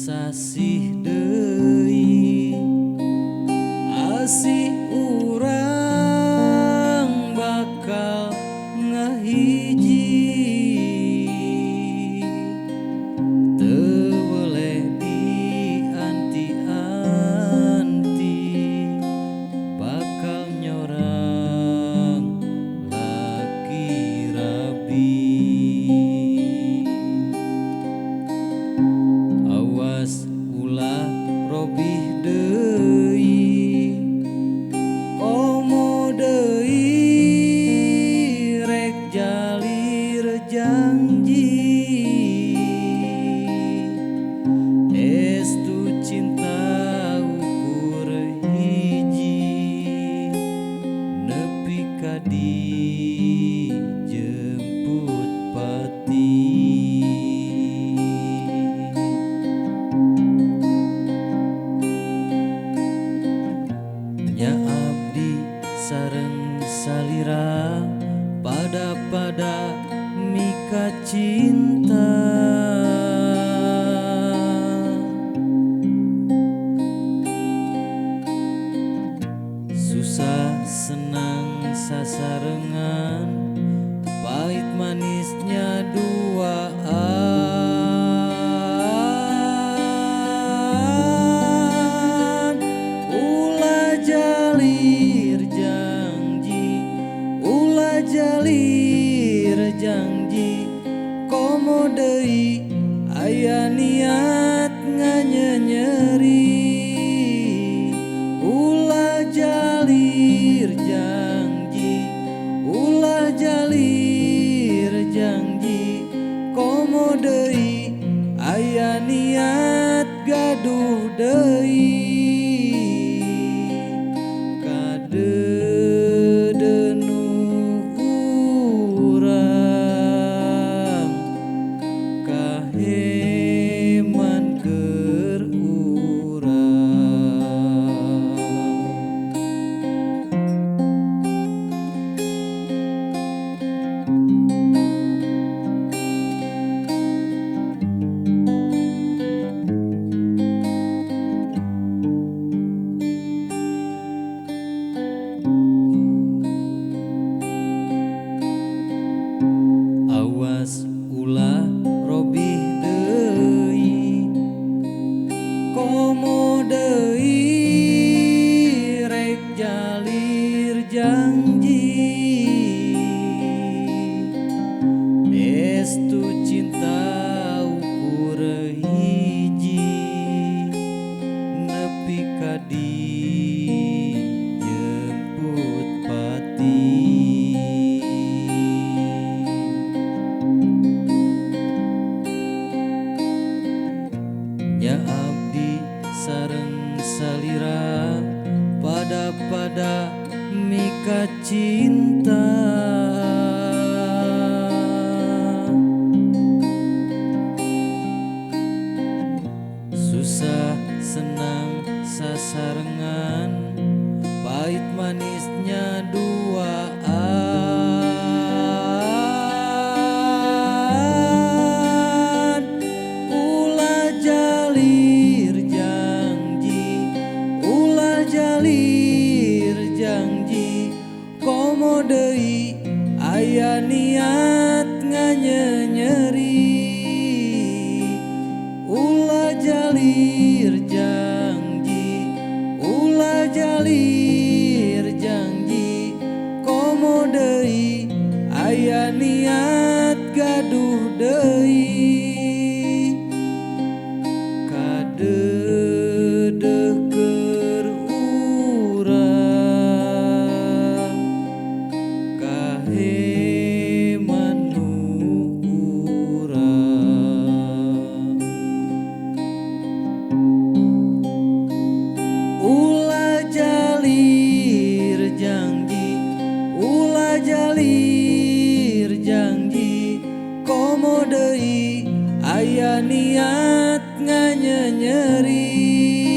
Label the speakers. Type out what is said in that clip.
Speaker 1: sasih deui asih urang bakal ngahiji teu weleh dianti-anti bakal nyorang laki rabi. Awas ulah robih deui komo deui rek jalir janji estu cinta ukur hiji nepi ka dijemput pati. Nya abdi sareng salira pada-pada mika cinta susah senang sasarengan pahit manisnya duaan. Ulah jalir janji, ulah jalir janji komo deui aya niat nganyenyeri. Ulah jalir janji, ulah jalir janji komo deui aya niat gaduh deui. Kadedenu urang kaheman keur urang. Awas ulah robih deui komo deui rek jalir janji estu cinta ukur hiji nepi ka dijemput pati. Nya abdi sareng salira pada-pada mika cinta susah senang sasarengan pahit manisnya duaan. Ulah jalir janji, ulah jalir janji komo deui aya niat nganyenyeri. Ulah jalir janji, ulah jalir janji komo deui aya niat gaduh deui. Kadedeh keur urang kaheman nu urang. Ulah jalir janji, ulah jalir janji komo deui aya niat nganyenyeri.